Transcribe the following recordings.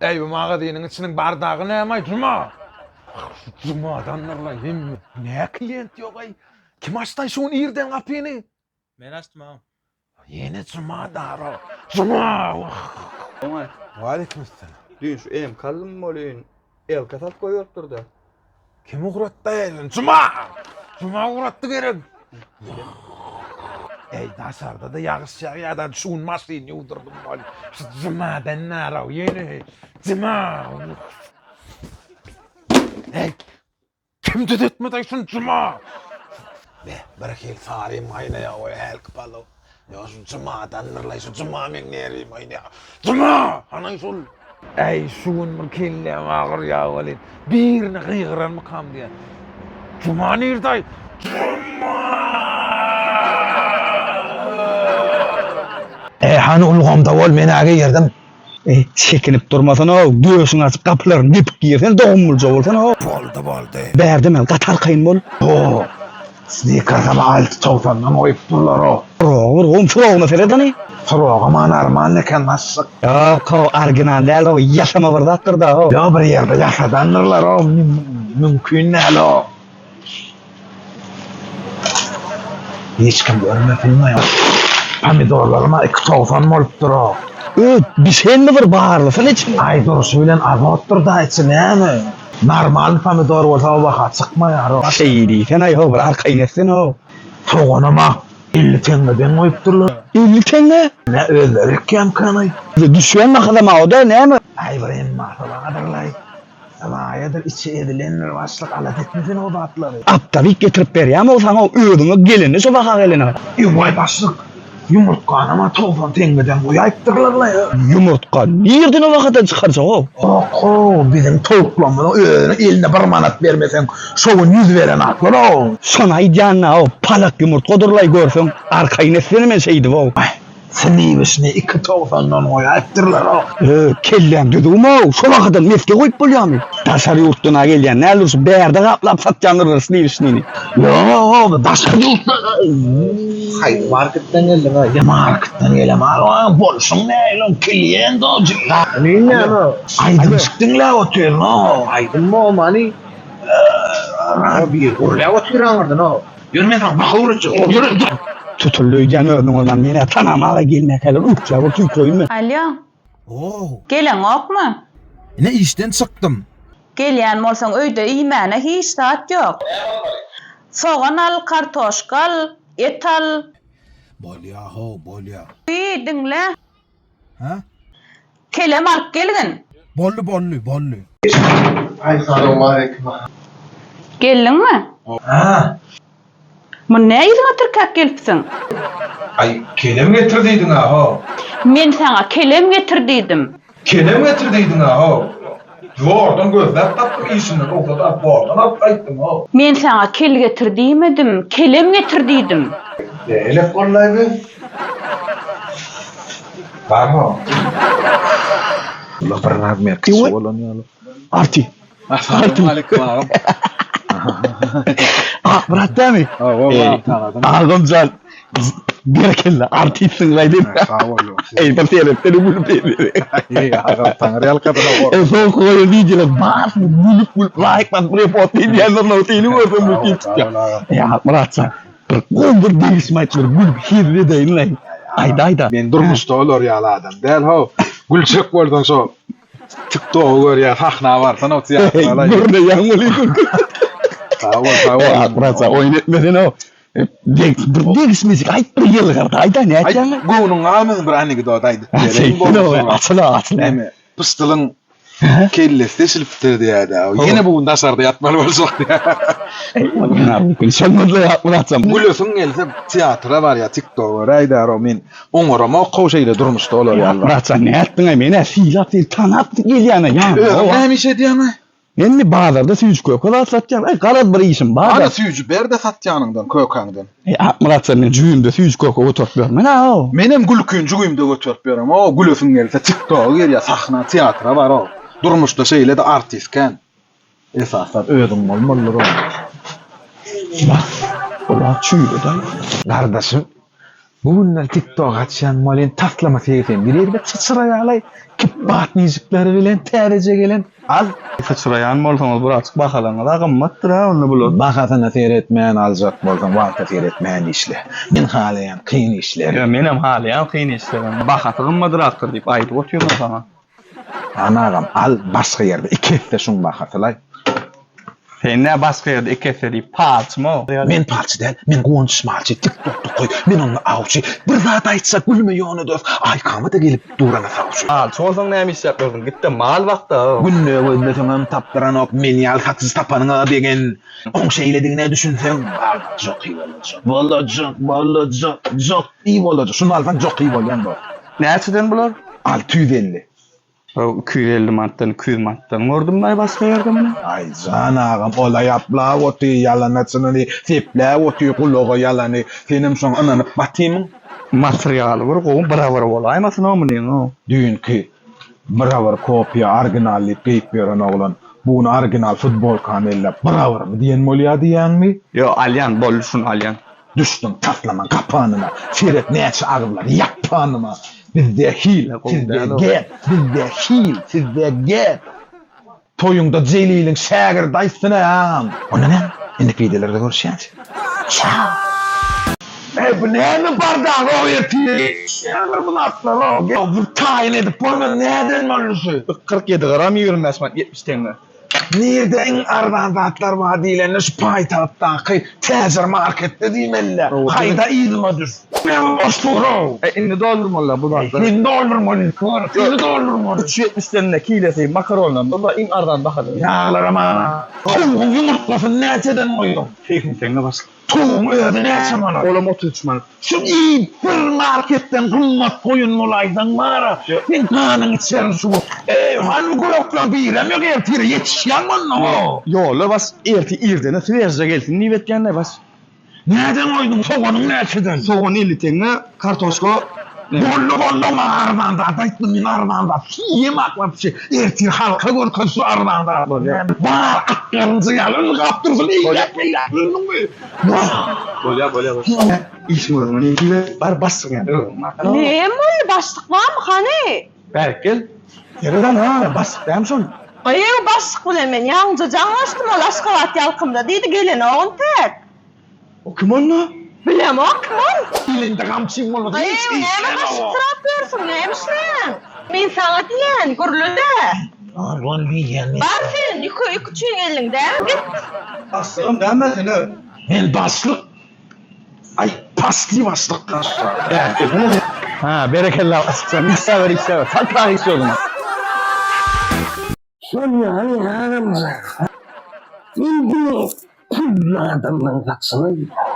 Äý bu magazynyň içiniň bardagy nämaý Juma? Şu Jumadandyr-laý hemme. Nä klient ýog-aý? Kim açdaý şu gün irden gapyny? Men açdym agam. Ýene Juma dara. Juma! Oňa. Waleýkim essalam. Düýn şu MK aldym welin, Elka salyp goýberipdir-de. Kim ugratdy elini? Juma! Juma ugratdy gerek. Ey daşarda-da ýagyş ýagýar-da, şu gün maşyn ýuwdurdym bol. Şu Jumadan naraw ýene. Juma! Ey, Kim düzetmedi şuny Juma? Be, bir hil sarym gaýnaýa goý hälki palaw. Ýa şu Jumadandyr-laý, şu Juma meň nerwim gaýnaýa. Juma! Hanaý şol? Äý, şu gün bir kelläm agyrýa welin, birine gygyranmykam diýýän. Juma nirde-aý? Juma! Äý, hany ulgamda bol, men-ä girdim. Eý, çekinip durmasana-ow, döşüňi açyp gapylaryny depip girsene, dogum bolja bolsana-ow. Boldy, boldy. Bärde men, gaty arkaýyn bol. Ho, snikersa-da alty togsandan goýupdyrlar-ow. Srogy bir gowy, srogyna seret hany. Srogam-a normal eken, başlyk. Ýok-ow, original däl-ow, ýasama bir zatdyr-da-ow. Ýok, bir ýerde ýasadandyrlar-ow, mümkin däl-ow. Hiç kim görmesin-le. Pomidorlarym-a 2,90 bolupdyr-ow. Ö, bişenmi bir barlasana içini. Aý, durşy bilen azotdyr-da içi näme? Normalny pomidor bolsa o baha çykmaýar-ow. Şeý diýsene-ow, bir arkaýyn etsene-ow. Soganam-a 50 teňňeden goýupdyrlar. 50 teňňe? Nä özleri ekýämikanaý? Düşýän bahasam-a o-da, näme? Aý, bir emmasy bardyr-laý. Zaýadyr içi ezilendir başlyk alada etme sen o zatlary. Aptawik getirip berýämow saňa özüňe gelende şo baha gelene. Ewaý başlyk ýumurtganama 90 teňňeden goýaýypdyrlarla. Ýumurtga nirden o bahadan çykarjagow. Ýok-ow biziň towuklarymyzyň özüniň eline bir manat bermeseň şo gün ýüz berenaklar-ow. Şony aýdýan-da-ow palak ýumurtgadyrlaý görseň arkaýyn etsene men şeýdibow. Sliwişni iki togsandan goýaýypdyrlar-ow. Ö, kelläň düzüwmi-ow, şo bahadan mesge goýup bolýarmy? Daşary ýurtdan-a gelýän däldir şu, bärde gaplap satýandyrlar sliwişnini. Ýok, daşary ýurtdan. Haýsy marketden geldiň-aý? Marketden geleman, bolşuň nähili, klient-ow, jigim. Men näme? Aýdymjyk diňläp otyryn-ow. Aýdymmy-ow, many? Biri gürläp otyr aňyrdan-ow. Ýör men saňa baha öwretjek. Ýör. Tutuldy öýdýän özüniň ondan menä tanamaga gelmäkäler ökjä bir tüýküreýin men. Alýo. Ow. Geleňokmy? Ine işden çykdym. Gelýän bolsaň öýde iýmäne hiç zat ýok. Sogan al, kartoşka al, et al. Bolýa how, bolýa. Wiý, diňle. Hä? Kelem alyp gelgin. Boldy, boldy, boldy. Aý salowmaleýkim. Geldiňmi? Hä? Muny nä yzyňa tirkäp gelipsiň? Aý, kelem getir diýdiň-ä, how. Men saňa kelem getir diýdim. Kelem getir diýdiň-ä, how. Zordan gözläp tapdym işimden rugsat alyp zordan alyp gaýtdym, how. Men saňa kel getir diýmedim, kelem getir diýdim. Nähilek boldy-aý bu? Bar-how. Ulan bir razmer kiçi bolan ýaly. Arty. Assalamualaikum agam. Akmyrat dämi? Hawa, tanadym. Agamjan. Berekella, artistsiň gaýdym. Sag bol. Eý, bir seretden gülüp Eý, agam, taňry ýalkadyna gor. Eý, soňky goýan wideolar barysyny gülüp gülüp laýk basyp report edýänler seni görsem gülüp tutýar. Eý, Akmyratjan. Bir gowy bir degişme aýt bir gülüp hezil edeýin-leý. Aýda aýda. Men durmuşda olar ýaly adam däl how. Güljek bolsaň şo TikTogy gör ýa sahna barsana o teatra. Görmeýän welin gülki. Sag bol sag bol. Akmyrat jan oýun etmesene. Bir degişmejik aýt bir ýylgyrda aýda nätýäň? Göwnüň galmasyn bir anekdot aýdyp bereýin. Açyl açyl. Näme pyşdylyň kellesi deşilipdir diýýär-dä. Ýene bu gün daşarda ýatmaly boljak diýýär. Şonda-da Akmyrat jan. Gülesiň gelse teatra bar ýa TikTok göräý-dä men oňaramok-how şeýle durmuşda olar ýaly. Akmyrat jan nätdiň-aý men-ä sylap seni tanap gelýän-ä ýanyňda. Özüň näme iş edýäň-aý? Men indi bazarda süýji köke zat satýan. Aý, garaz bir işim bar-da. Hany süýji ber-de satýanyňdan, kökäňden. Eý, Akmyrat jan, men jübimde süýji köke göterip ýörmen-ä-ow. Menem gülkini jübimde göterip ýörem-ow. Gülesiň gelse TikToga gir ýa sahna, teatra bar-ow. Durmuşda şeýle-de artist kän. Esasy zat özüň bolmalydyr-ow. Wah, bu zat çüýredi-aý. Gardaşym. Bu günler TikTok açýan welin taslama 81 erbet syçraýalaý kipbatnijikleri bilen täzeje gelen al. Syçraýan bolsaňyz birazjyk bahalaryňyz-a gymmatdyr-a onda bular. Bahasyna seretmän aljak bolsaň wagta seretmän işle. Men halaýan kyn işleri. Ýa menem halaýan kyn işleri. Bahasy gymmadrakdyr diýip aýdyp otyryn saňa. Jan agam al başga ýerde iki esse şuň bahasylaý. Sen nä başga ýerde iki esse diýip palçymy. Men palçy däl men Guwanç malçy tik tokda goý men onda awçy bir zat aýtsa gülme ýone dos aýkama-da gelip durana sawçy. Palçy bolsaň näme işläp ýörsüň gitde mal bakda. Günde gözleseňem tapdyranok men ýaly satyjy tapanyňa degen oň şeýledigine düşünseň jok i bolajak bolajak bolajak jok i bolajak şuny alsaň jok i bolýaň dos. Näçeden bular? 650. Haw 250 manatdan 200 manatdan gördüm-laý başga ýerde muny. Aý jan agam ola ýaplap otyr ýalana çynyny sepläp otyr gulaga ýalany senem şoňa ynanyp batymyň. Materialy bir gowy birabar bolaýmasyn-ow munyň-ow. Düýnki birabar kopiýa original diýip geýip ýören oglan bu gün original futbolkany elläp birabarmy diýen bolýa diýýäňmi? Ýok alýan boldy şuny alýan. Düşdüň taslamaň gapanyna, Seret näçe agyzlar ýapanyma. Bizde hil, sizde gep, Bizde hil, sizde gep. Toýuňda Jeliliň şägirdi aýtsyn-a agam. Onda näme, indiki wideolarda görüşýänçä. Çao! Eý bu näme bardag-ow ertir ýetişýändir bu zatlar-ow. Bir taýyn edip bolmaz näden boldy şu. 47 gram 25 manat 70 teňňe. Nirde iň arzan zatlar bar diýlende şu paýtagtdaky Täjir marketde diýmelidä. Haýda yzyma düş. Men boş dur-ow. E indi doldurmalylar bu zatlary. Seni doldurmaly. Seni doldurmaly. Üç ýetmişden ne kilesi makarondan bu iň arzan bahada. Ýaglaram a. Towugyň ýumurtgasyny näçeden goýduň? Segsen teňňe başlyk. Towugyň özi näçe manat? Olam 33 manat. Şu iýip bir marketden gymmat goýun bolaýsaň bara, seň ganyňy içerin şu gün. Eý, hany bu görekleriň birem ýok ertire ýetişýäňmi onda ho? Ýola bas, ertir irdene swejja gelsin diýip etýän-dä bas. Näden goýduň, soganyň näçeden? Sogan 50 teňňe, kartoşka Boldy boldy maňa arzan zat aýtma men arzan zat iýemok wapşe ertir halka görkez şu arzan zatlary bar at garynja ýaly ylgap dursun eýläk beýläk gördüňmi Bolýa bolýa bolýa. Işiň özüňe nesibe bar başlyk ýaly özüň bar. Näme boldy başlyk barmy hany? Bärik gel. Seret ana başlyk dämi şol. Gyýw başlyk bilen men ýaňyja jaňlaşdym ol Aşgabat ýalkymda diýdi gelenok entek. O kim onda? Bilemok kim ol. Elinde gamçyň bolmasa hiç Gyýw iş näme näme o. başlyksyrap ýörsüň näme işleýäň? Men saňa diýýän gürle-de. Ol diýýän. Bar sen ýüke ýük üçin geldiň dämi git. Başlygam dämi sen ö. Men başlyk. Aý paşli başlyk. Ha berekella başlykjan işläber işläber çaltrak işle o zaman. Şol ýaly adamlar. Men diňe pully adamlaryň saçyna gidýän.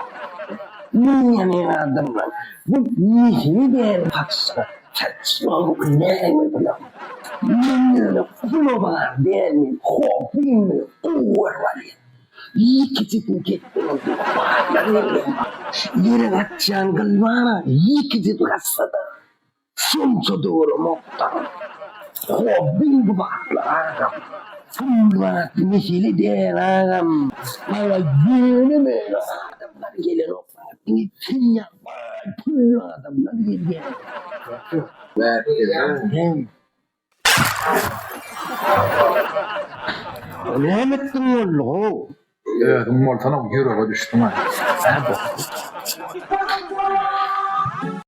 Millioner adamlar. Bu ýesini däl saçyna. Saçmalyk näme bular. Men ýöne pula bar däl men hobim bilen gowy görüp alýan. Ýekejesini kesseňem batlar gelýär. Ýere gaçýan gyl bar-a ýekejesi gaçsa-da. Şonça döwremokda. Hobbiň bu zatlar agam. Pul zat mesele däl agam. Maňa ýöne möne adamlar gelenok maňa diňe sen ýaly baý pully adamlar gelýär. Näme etdiň boldy how. Özüň bolsana ýürege düşdüň-ä.